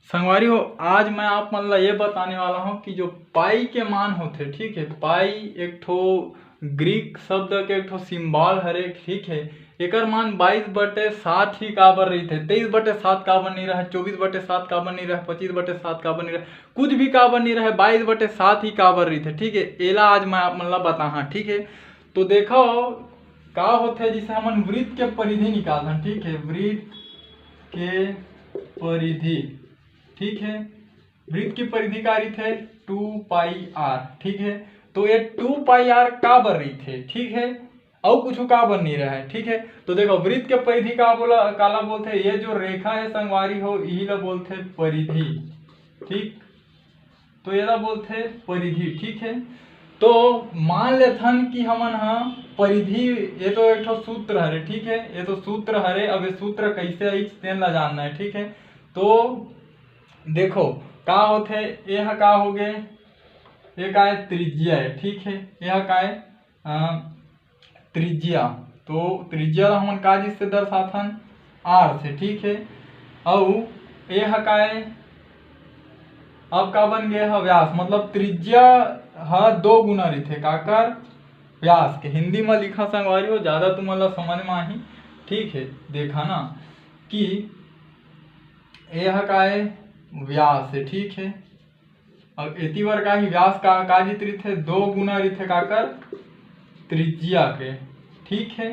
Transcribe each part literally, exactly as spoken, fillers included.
संगवारी हो, आज मैं आप मन ला ये बताने वाला हूँ कि जो पाई के मान होथे, ठीक है, पाई एक ठो ग्रीक शब्द के एक ठो सिंबल हरे, ठीक है। एकर मान बाईस बटे सात ही काबर रहिथे, तेईस बटे सात काबर नहीं रहे, चौबीस बटे सात काबर नहीं रहे, पच्चीस बटे सात काबर नहीं रहे, कुछ भी काबर नहीं रहे, बाईस बटे सात ही काबर रहिथे, ठीक है। एला आज मैं आप मन ला बताहा, ठीक है। तो देखो का होथे, जिसे हमन वृत्त के परिधि निकालथन, ठीक है, वृत्त के परिधि, ठीक है। वृत्त की परिधि का रहिथे टू पाई आर, ठीक है। तो ये टू पाई आर काबर रहिथे, ठीक है, अउ कुछ काबर नहीं रहे, ठीक है। तो देखो, वृत्त के परिधि का बोला, काला बोलथे, ये जो रेखा है संगवारी हो, यही ला बोलथे परिधि, ठीक। तो एला बोलथे परिधि, ठीक है। तो मान लेथन कि हमन हा परिधि, ये तो एक ठो सूत्र हरे, ठीक है, ये तो सूत्र हरे। अब ये सूत्र कैसे आइच, तेन ला जानना है, ठीक है। तो देखो का होथे, ये ह का हो गे, ये का है, त्रिज्या है, ठीक है। ये ह का है, अ, त्रिज्या। तो त्रिज्या ला हमन का चीज से दर्शाथन, आर से, ठीक है। अउ ये ह का है, अब का बन गया है, व्यास, मतलब त्रिज्या ह दो गुना रहिथे काकर, व्यास के। हिंदी में लिखा संगवारी हो, ज्यादा तुमन ला समझ में आही, ठीक है। देखा ना कि ये ह का है, व्यास है, ठीक है। अब एती बर का ही व्यास का, का चीज रहिथे, दो गुना रहिथे काकर, त्रिज्या के, ठीक है।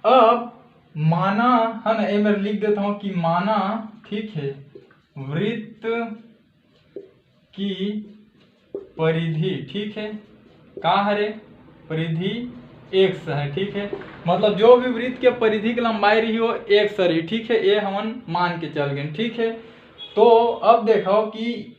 अब माना है ना, ये मैं लिख देता हूँ कि माना, ठीक है, वृत्त की परिधि, ठीक है, का हरे, परिधि एक्स है, ठीक है। मतलब जो भी वृत्त के परिधि की लंबाई रही हो, एक्स रही, ठीक है, ये हमन मान के चल गए, ठीक है। तो अब देखो कि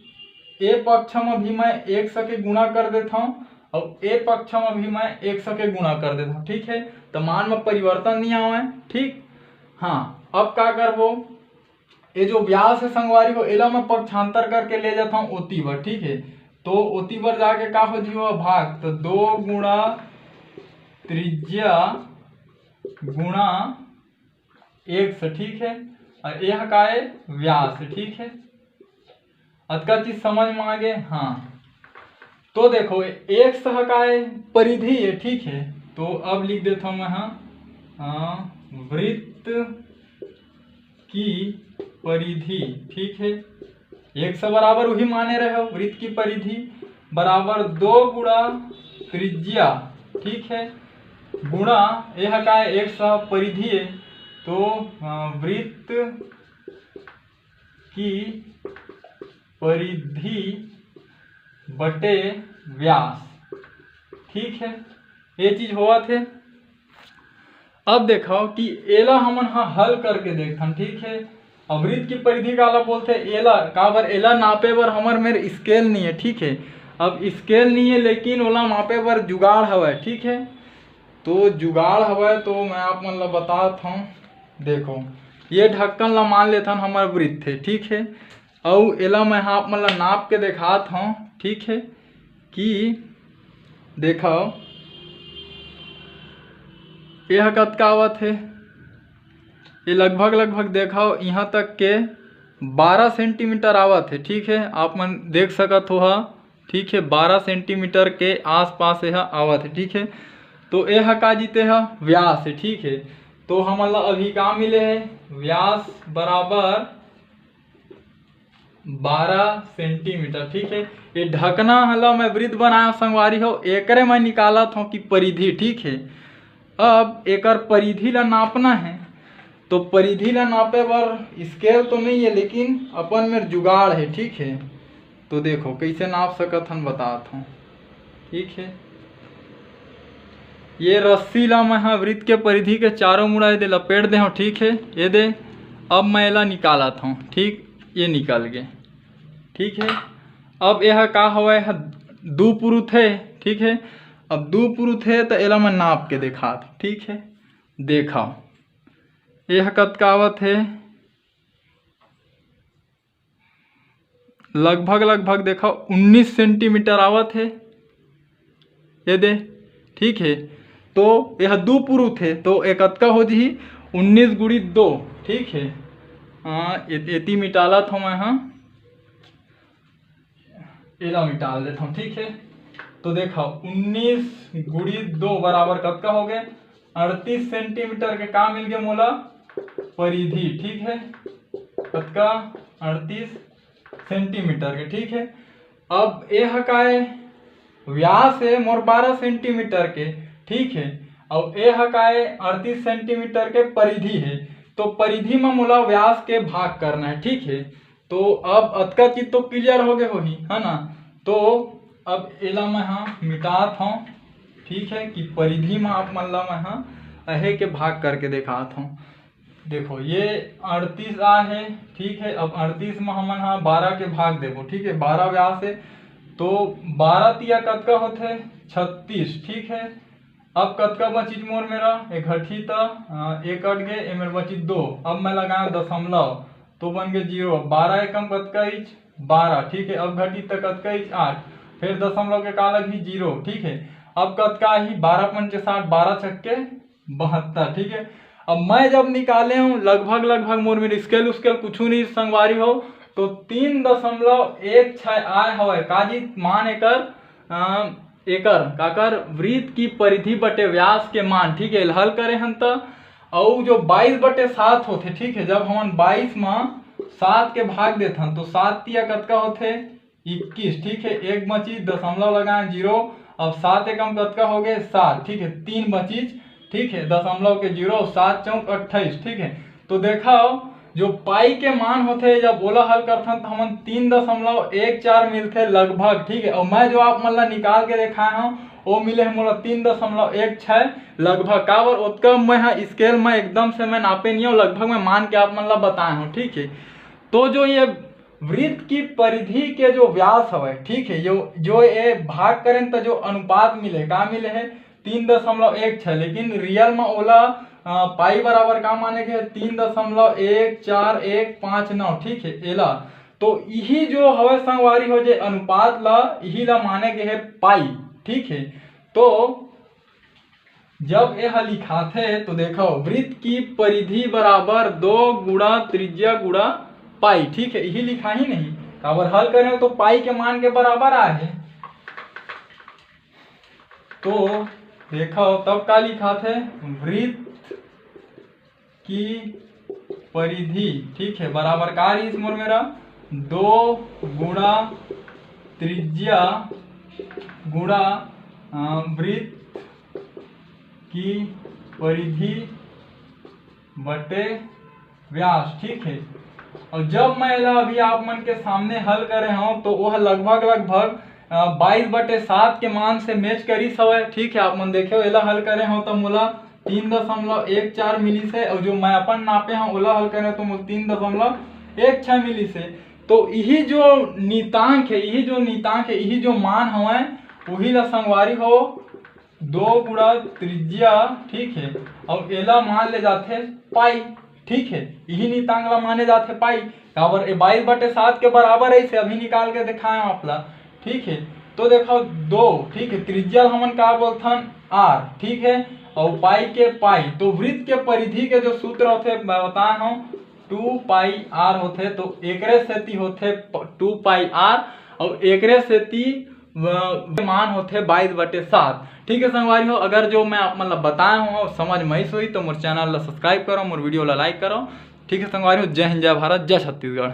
ए पक्ष में भी मैं एक्स के गुणा कर देता हूँ और ए पक्ष में भी मैं एक्स के गुणा कर देता हूँ, ठीक है। तो मान में परिवर्तन नहीं आवे, ठीक। हाँ, अब का करबो, ये जो व्यास है संगवारी हो, एला मैं पक्षांतर करके ले जाता हूँ ओती बर, ठीक है। तो ओती बर जाके का हो जीवा, भाग, तो दो गुणा त्रिज्या गुणा एक्स, ठीक है, और यह का है, व्यास, ठीक है। अतका चीज समझ में आ गए। हाँ, तो देखो, एक्स ह का है, परिधि है, ठीक है। तो अब लिख देता हूँ मैं, हाँ, हाँ, वृत्त की परिधि, ठीक है। एक्स बराबर वही माने रहे हो, वृत्त की परिधि बराबर दो गुणा त्रिज्या, ठीक है, गुणा यह का है, एक्स परिधि है, तो अ, वृत्त की परिधि बटे व्यास, ठीक है। ये चीज होवत है। अब देखो कि एला हमन ह हल करके देखथन, ठीक है। अब वृत्त की परिधि काला बोलथे, एला काबर, एला नापे बर हमर मेर स्केल नहीं है, ठीक है। अब स्केल नहीं है, लेकिन ओला नापे बर जुगाड़ हवय, ठीक है। तो जुगाड़ हवय तो मैं आप मन ला बतात हूँ। देखो, ये ढक्कन ला मान लेथन हमर वृत्त है, ठीक है। अउ एला मैं ह आप मन ला नाप के देखात हूँ, ठीक है, कि देखो, यह कतका आवत है। ये लगभग, लगभग देखो, यहाँ तक के बारह सेंटीमीटर आवत है, ठीक है, आप मन देख सकत हो हा, ठीक है, बारह सेंटीमीटर के आसपास यह आवत है, ठीक है। तो यह का जीते है, व्यास है, ठीक है। तो हमन ला अभी का मिले है, व्यास बराबर बारह सेंटीमीटर, ठीक है। ये ढकना हला मैं वृत्त बनाया संगवारी हो, एकरे मैं निकालत हूँ कि परिधि, ठीक है। अब एकर परिधि ला नापना है, तो परिधि ला नापे बर स्केल तो नहीं है, लेकिन अपन मेर जुगाड़ है, ठीक है। तो देखो कैसे नाप सकत हन, बतात हूँ, ठीक है। ये रस्सी ला मैं ह वृत्त के परिधि के चारों मुड़ा ये दे लपेट दे हूँ, ठीक है। ये दे, अब मैं एला निकालत हूँ, ठीक, ये निकल गए, ठीक है। अब यह का हवय, यह दू पुरुत है, ठीक है। अब दू पुरुत है तो एला मैं नाप के देखात हूँ, ठीक है। देखा, यह कतका आवत है, लगभग, लगभग देखा उन्नीस सेंटीमीटर आवत है, ये दे, ठीक है। तो यह दू पुरुत है, तो ये कतका हो जही, उन्नीस गुणित दो, ठीक है। हाँ, ए-, एती मिटालत हूँ मैं, हाँ, एला मिटाल देथन, ठीक है। तो देखा, उन्नीस गुणित दो बराबर कतका हो गए? अड़तीस सेंटीमीटर के का मिल गए मोला? परिधि, ठीक है। कतका? अड़तीस सेंटीमीटर के, ठीक है। अब ए ह काय? व्यास है मोर बारह सेंटीमीटर के, ठीक है। और ए ह काय? अड़तीस सेंटीमीटर के परिधि है। तो परिधि में मोला व्यास के भाग करना है, ठीक है। तो अब अतका चीज तो क्लियर हो गए होही, है ना? तो अब एला मैं हा मिटात हूँ, ठीक है, कि परिधि में आप मन ला मैं हा अहे के भाग करके देखात हूँ। देखो, ये अड़तीस आ है, ठीक है। अब अड़तीस में हमन हा बारह के भाग देबो, ठीक है, बारह व्यास है। तो बारह तिया कतका होथे? छत्तीस, ठीक है। अब कतका बचिस मोर मेरा? एक घटी त, अ, एक कट गए, ए मेर बचिस दो। अब मैं लगाया दशमलव, तो बन गए जीरो। बारह एकम कतका इच? बारह, ठीक है। अब घटी त कतका इच? आठ। फिर दशमलव के का लगही? जीरो, ठीक है। अब कतका आही? बारह पंचे साठ, बारह छक्के बहत्तर, ठीक है। अब मैं जब निकाले हूँ, लगभग लगभग मोर मेर स्केल उस्केल कुछ नहीं संगवारी हो, तो तीन दशमलव एक छः आय हवय। काजी मान एकर, अ, एकर काकर वृत्त की परिधि बटे व्यास के मान, ठीक है, हल करे हन त। अउ जो बाईस बटे सात होथे, ठीक है, जब हमन बाईस म सात के भाग देथन तो सात तिया कतका होथे? इक्कीस, ठीक है। एक बचिस, दशमलव लगाए जीरो। अब सात एकम कतका हो गए? सात, ठीक है। तीन बचिस, ठीक है, दशमलव के जीरो, सात चौक अट्ठाईस, ठीक है। तो देखा, जो पाई के मान होथे, जब ओला हल करथन तो हमन तीन दशमलव एक चार मिलथे लगभग, ठीक है। और मैं जो आप मन ला निकाल के देखाए हूँ, वो मिले है मोला तीन दशमलव एक छः लगभग। काबर ओतका मैं हा स्केल में एकदम से मैं नापे नहीं हूँ, लगभग मैं मान के आप मन ला बताए हूँ, ठीक है। तो जो ये वृत्त की परिधि के जो व्यास हवय, ठीक है, जो जो ये भाग करें तो जो अनुपात मिले, का मिले है? तीन दशमलव एक छः। लेकिन रियल में ओला, अ, पाई बराबर का माने के है? तीन दशमलव एक चार एक पाँच नौ, ठीक है, एला। तो यही जो हवय संगवारी हो, जे अनुपात ला, यही ला माने के है पाई, ठीक है। तो जब यह लिखाथे तो देखो, वृत्त की परिधि बराबर दो गुणा त्रिज्या गुणा पाई, ठीक है, यही लिखा ही नहीं। काबर हल करे तो पाई के मान के बराबर आए है। तो देखो तब का लिखाथे, वृत्त की परिधि, ठीक है, बराबर का रहिस मोर मेरा? दो गुणा त्रिज्या गुणा, अ, वृत्त की परिधि बटे व्यास, ठीक है। और जब मैं एला अभी आप मन के सामने हल करे हूँ तो वह लगभग लगभग, अ, बाईस बटे सात के मान से मैच करिस हवय, ठीक है। आप मन देखे हो, एला हल करे हूँ तो मोला तीन दशमलव एक चार मिलिस है, और जो मैं अपन नापे हूँ ओला हल करे तो मोला तीन दशमलव एक छः मिलिस है। तो यही जो नितांक है, यही जो नितांक है, यही जो मान हवय, वही ला संगवारी हो दो गुणा त्रिज्या, ठीक है, और एला मान ले जाथे पाई, ठीक है, यही नितांक ला माने जाथे पाई। काबर ए बाईस बटे सात के बराबर है, इसे अभी निकाल के दिखाए आप ला, ठीक है। तो देखो दो, ठीक है, त्रिज्या ला हमन का बोलथन? आर, ठीक है, और पाई के पाई। तो वृत्त के परिधि के जो सूत्र होथे, मैं बताए हूँ, टू पाई आर होथे, तो एकरे सेती होथे टू पाई आर, और एकरे सेती व-, मान होथे बाईस बटे सात। ठीक है संगवारी हो, अगर जो मैं आप मन ला बताए हूँ समझ में आइस होही तो मोर चैनल ला सब्सक्राइब करो, मोर वीडियो ला लाइक करो। ठीक है संगवारी हो, जय हिंद, जय भारत, जय छत्तीसगढ़।